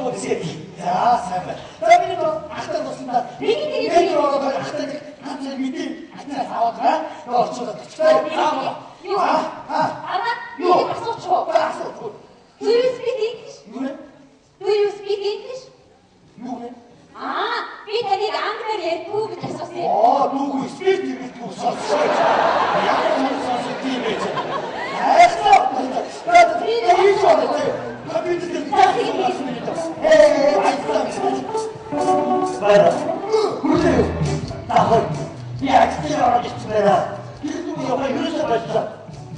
юм уу дисээ. За сайн байна. За миний бол ахтай тусандаа нэг ороод ахтай нэг ганц мэдээ ахтай аваад аа. Орчуулаад очихлаа. Юу? Аа. Юу асууч уу? Асууч. Do you speak English? Юу вэ? Do you speak English? Юу вэ? Аа, би таныг англиар ярьдгүй гэж асуусан юм. Аа, дүүгүй speak гэдэг үг сонссон. Ямар сонссон тийм ээ. Айхтар. Би юу вэ? Компьютер дээр ээ, айхтар. Баяр. Хүрээ. Тахай. Би ажил ороод ирсэн байна. Тэр дүү яваа ерөөсөө боллоо.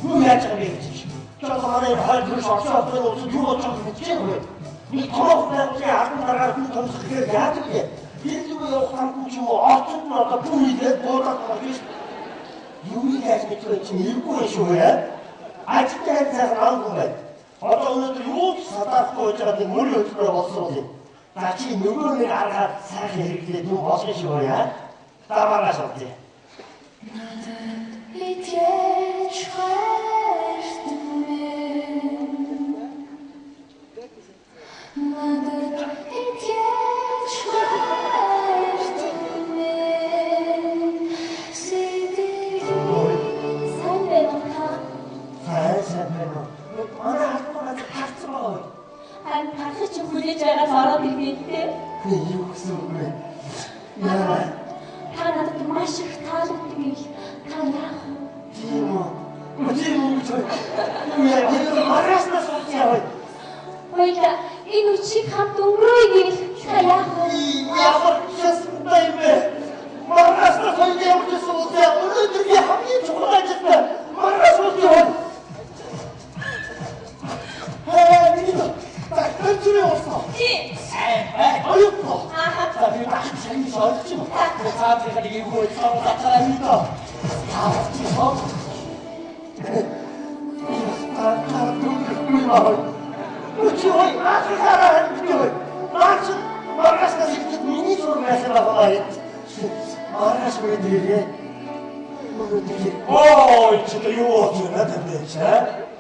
Юу яаж байгаа юм бэ гэж. Чон манай хайр хөрш орсон одоо улс юу болж байгааг мэдчихэв. Нэг томох байгууллагын албан даргаар хүн томсох гэхээр яадаг вэ? Тэр дүү явах хамтан ч юм уу орцод нь одоо бүх нийлээд буудаад байгаа биш. Юу яаж мэдвэ чи нэргүй шүү яа. Ажилтай хайр сайхан ангу байна. Одоо өнөөдөр юу ч садаахгүй байж байгаа нэг мөрийн хөтөлбөр болсон юм. За чи нөгөө нэг аргаар сайхан хэрэглээд юу болно шүү яа. Та маргааш олдъё. Итгэж хайртай минь. Надад итгэж хайртай минь. Сэтгэл Сайн байна уу та? Сайн сайн байна уу? Манай албан газар тарцсан байгаа уу? Харин тархаж чи хүлээж байгаа л ороод ирнэ дээ. Юу гэсэн үг вэ? Яа. Та надад маш их таалагддаг гэвэл та яах вэ? Тийм үү? Тийм үү гэж. Юу яа, маргаашнаас уулзъя яваа. Хоёлаа энэ үчиг хамт өнгөрөөе гэвэл та яах вэ? Ямар частай юм бэ? Маргаашнаас хоёлаа ямар ч уулзъя. Өнөөдөр би хамгийн чухал ажилтай. Маргааш уулзъя яваа. Аа, миний за зүрээ болсон. Тийм. Сайн бай. Оюутно. Ааха. За би бах сайн ойлгож байна. Тэр цаадынхаа нэг юм хөө цаа татараа юм доо. Таа чи хоо. Та та дүрхгүй маа. Үчи хой наахаараа ханддаг. Наач маргаашнаас эхлээд миний зураг байсан байгаа юм. Маргааш мөрөд ирээ. Мөрөд ирээ. Ой, чи тэр юу болж байна танд чи?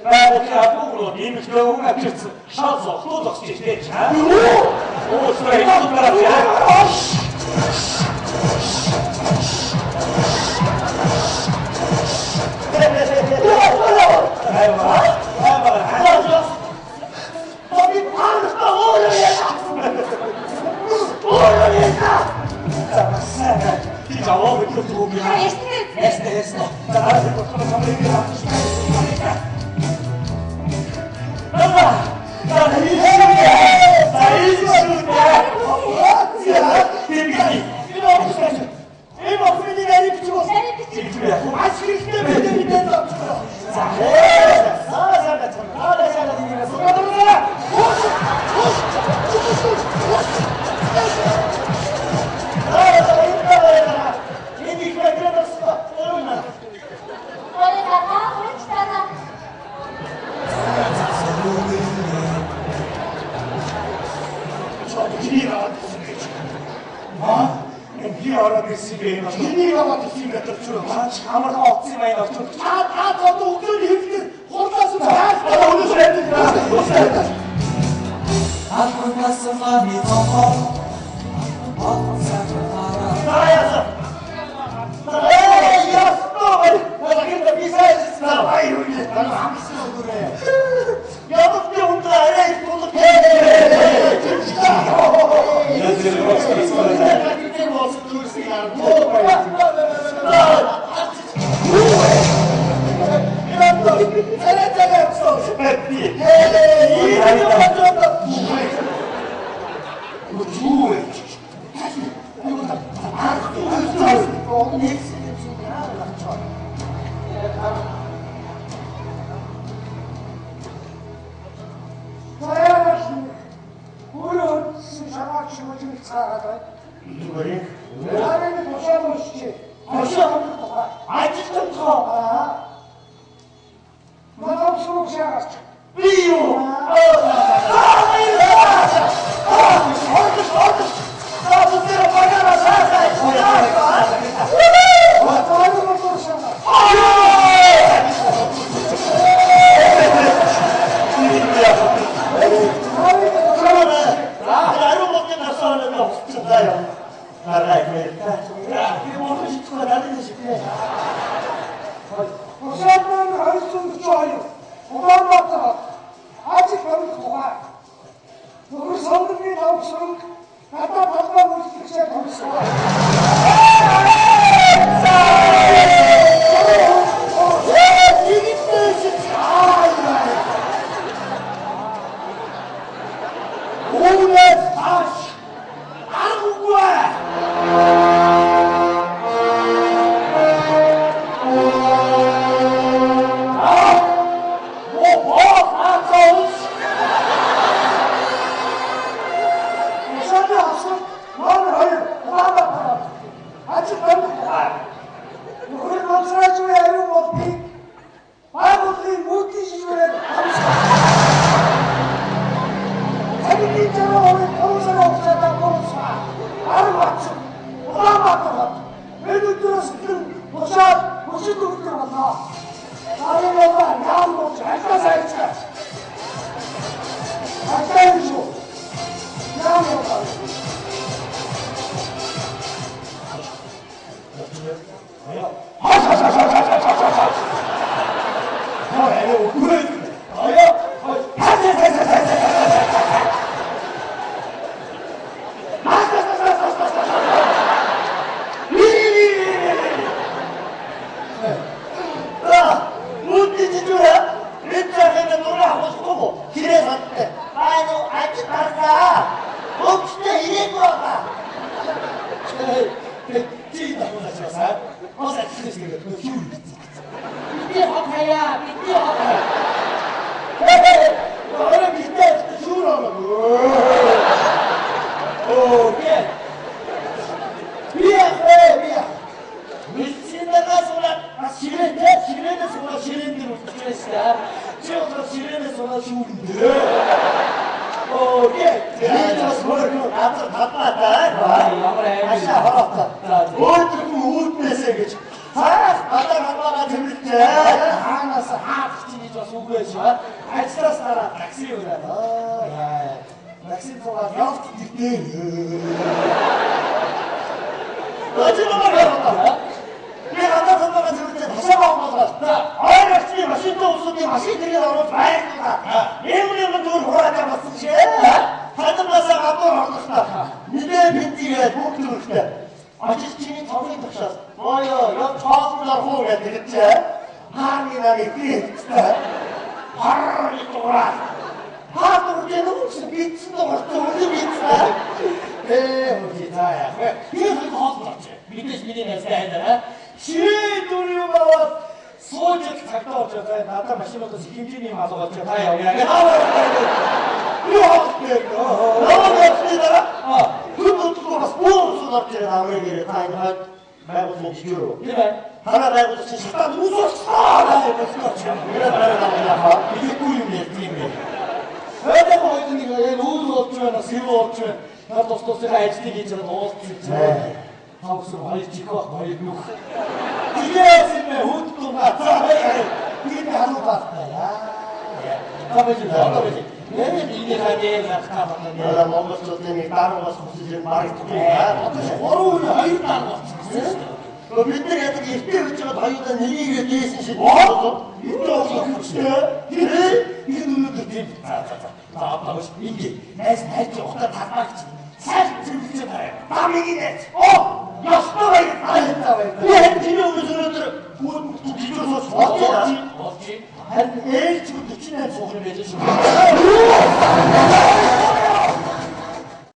Байгууллагын албан нэмэгдээ хүн авчирсан. Шал зогтуу зогсож иртээ чи. Юу? Уучлаарай, энэ удаараа чи. Би паанта өөрөө яа. Өөрөө яа. За сайн. Би жаваа хөдлөх үг юм. Та ярьсан үү? Ясна ясна. За дараа нь болохоор чамрыг авчих. Аа! За хийшээ. За хийшээ. Энэ офис энэ офисны нарийн бичиг болсон. Нарийн бичиг. Маш хэрэгтэй мэдээ мэдээд авчихлаа. За. За за за. Аа за за. Энэ их мэдрээ болсон. Хоёлаа та хурж танаа. Аа? Би ороод ирсэн юм байна. Энийг аваад ирсэн юм байна. Чаач амархан олцсон юм байна очиж. Та та одоо өглөөний хэвлэлээр хурлаас тааш Одоо өнөөдөр амьд. Албанаас мани цохоо боцоо хараа За яасан. Ээ яасан. Багинда бисайс. Ай юу вэ? Амсан өгөөрэй. Ядах би өндөр арай их тулах. За яа. Маргаа баярлалаа. Би мөрхөн шийтгэх надад шийднэ. Тушаал номер 242. Улаанбаатар хот. Ажил барих тухай. Нөхөр сонгоны давхсраг надад талбай үйлчлэгчээр томсгоо. Үүнээс хойш арга үгүй. Тушаалын авсраг номер 2. Улаанбаатар хот. Ажил барих тухай. Нөхөр боловсрооч буй ариун болдгийг байгууллагын мүүдийн шишүүрээр томсгоо. Цагийн 60% 3 сарын хугацаанд гурван арга батсан. Улаанбаатар хот. Энэ өдрөөс эхлэн тушаал мөчид өдөр боллоо. Нарын болоо яам болж ажлаа сайжраа. Ажлаа юм шүү. Яам болоо. Харин ээлж 48 суух юм байж шүү.